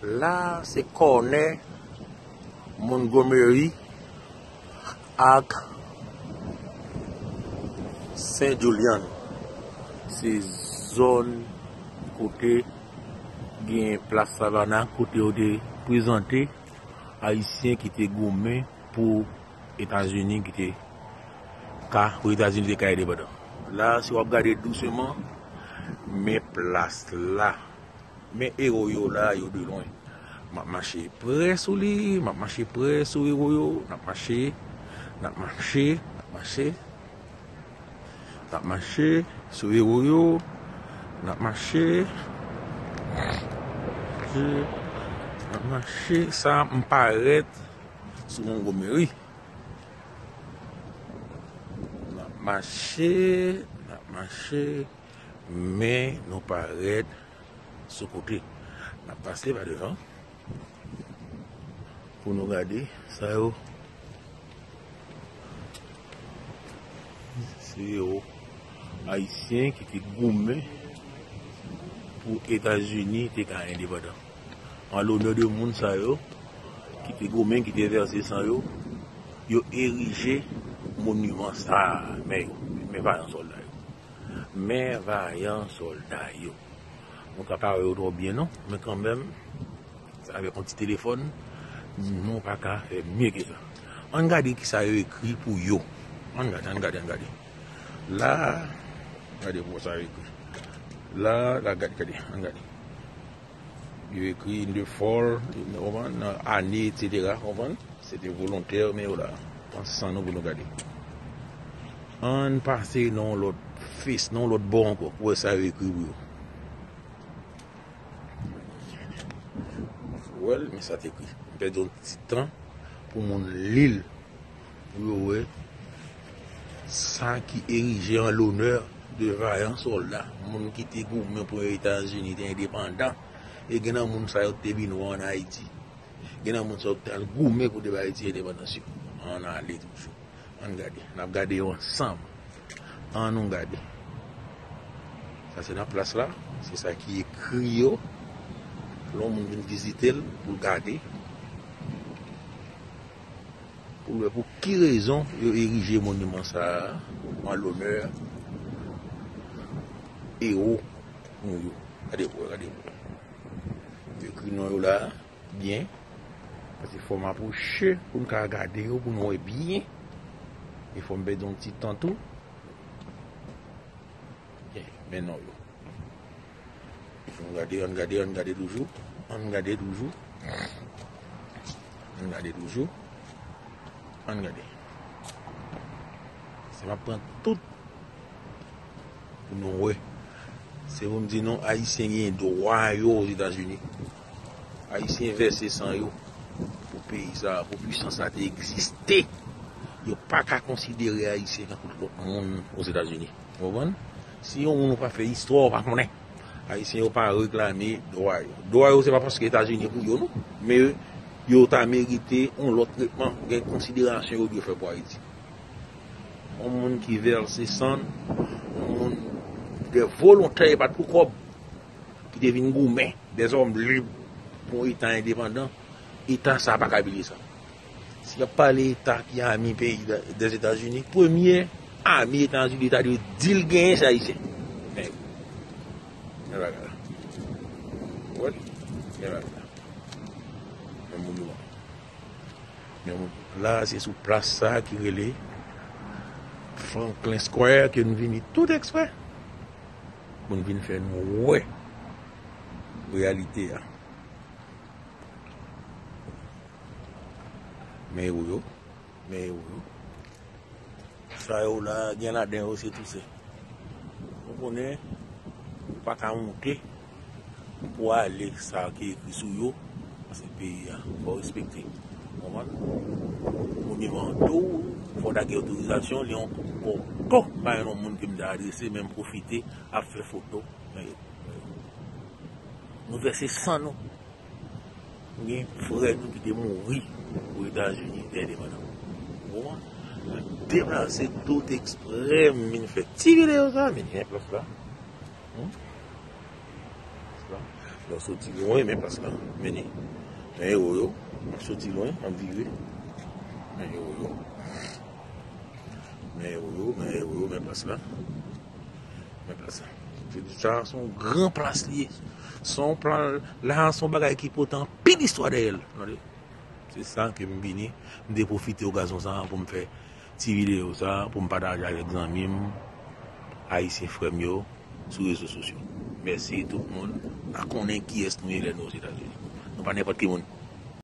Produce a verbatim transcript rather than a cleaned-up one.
La se kònè Montgomery ak Saint Julian. Se zòn kote gen plas Savannah, kote yo te prezante Ayisyen ki te goumen pou Etazini ki te ka, pou Etazini te ka endepandan. La, si w ap gade douseman, men plas la. Men ewo yo la, yo de lwen. M ap mache prè sou li, m ap mache prè sou ewo yo, n ap mache, n ap mache, n ap mache, n ap mache sou ewo yo, n ap mache, n ap mache, sa m parèt sou Montgomery. N ap mache, n ap mache, men nou parèt sou kote. N ap pase pa devan pou nou gade sa yo. Se yo Ayisyen ki te goumen pou Etazini te ka endepandan. An lonè de moun sa yo ki te goumen, ki te vèse san yo, yo erije moniman sa a. Men yo, men vayan sòlda yo. Men vayan sòlda yo. Nou ka pa wè yo twò byen non, men kanmenm, sa avèk yon ti telefòn, nou pa ka fè mye ke sa. Ann gade kisa yo ekri pou yo. Ann gade, ann gade, ann gade. La, gade pou sa yo ekri. La, la, gade, gade, ann gade. Yo ekri in the fall, konprann, nan ane, etsetera, konprann? Se te volontè, men yo la. Pran san nou pou nou gade. Ann pase nan yon lòt fes, nan yon lòt bò ankò, pou wè sa yo ekri pou yo. Ou wè l, men sa te ekri. M pèdi yon ti tan pou moun li l, pou yo wè sa ki erije an lonè de vayan sòlda, moun ki te goumen pou Etazini te endepandan. E gen nan moun sa yo te vin wè ann Ayiti. Gen nan moun sa yo t al goumen pou te bay Ayiti endepandans yo. Ann ale toujou. Ann gade. N ap gade yo ansanm. Ann nou gade. Sa se nan plas la. Se sa ki ekri yo. Lè yon moun vin vizite l pou l gade. Pou l wè pou ki rezon yo erije moniman sa a an lonè ewo nou yo. Gade pou wè, gade pou wè. Yo ekri non yo la. Byen. Paske fò m apwoche pou n ka gade yo, pou n wè byen. E fò m pèdi yon ti tan tou. Byen, men non yo. Ann gade, ann gade, ann gade toujou. Ann gade toujou. Ann gade toujou. Ann gade. Se m ap pran tout pou nou wè. Se pou m di nou, Ayisyen gen dwa yo Ozetazini. Ayisyen vèse san yo pou peyi sa a, pou pisans la te egziste. Yo pa ka konsidere Ayisyen tankou tout lòt moun Ozetazini. Ou konprann? Si yon moun ou pa fè istwa, ou pa konnen. Ayisyen yo pa reklame dwa yo. Dwa yo, se pa paske Etazini pou yo, non. Men yo ta merite yon lòt tretman, gen konsiderasyon yo dwe fè pou Ayiti. Yon moun ki vèse san, yon moun de volontè, e pa t pou kòb, ki te vin goumen, dèzòm lib, pou yon Eta endepandan, Eta sa a pa ka bliye sa. Si y ap pale Eta ki ami peyi dè- Dèzetazini, premye ami Etazini ta dwe di l genyen se Ayisyen. Men, men bagay la. Wè, men bagay la. Men moun yo. Men moun. La, se sou plas sa ki rele Franklin Square ke n vini tout eksprè pou n vin fè nou wè reyalite a. Men yo, yo. Men yo, yo. Sa yo la, gen ladan yo, se tousè. Ou konnen, ou pa ka monte pou ale sa ki ekri sou yo, paske peyi a, fò w respekte. Konprann? Moniman an tou, fò w ta gen otorizasyon, li yon foto, pa yon moun ke m ta adrese, men m pwofite ap fè foto. Men yo, men yo. Nou vèse san nou. Gen frè nou ki te mouri pou Etazini te endepandan. Ou konprann? Mwen deplase tout eksprè, m vin fè ti videyo sa, men gen plas la. Hmm? Plas la. Nou soti lwen, men plas la. Men ni. Men ewo yo. M ap soti lwen, m ap vire. Men ewo yo. Men ewo yo, men ewo yo, men plas la. Men plas la. Se di sa, se yon gran plas li ye. Se yon plan, la, se yon bagay ki pote anpil istwa dèyè l. Tande? Se sa ke m vini, m te pwofite okazyon sa pou m fè ti videyo sa, pou m pataje avèk zanmi m, ayisyen frè m yo, sou rezo sosyo. Mèsi tout moun. M pa konnen kiyès nou ye lè nou Ozetazini. Nou pa nenpòt ki moun.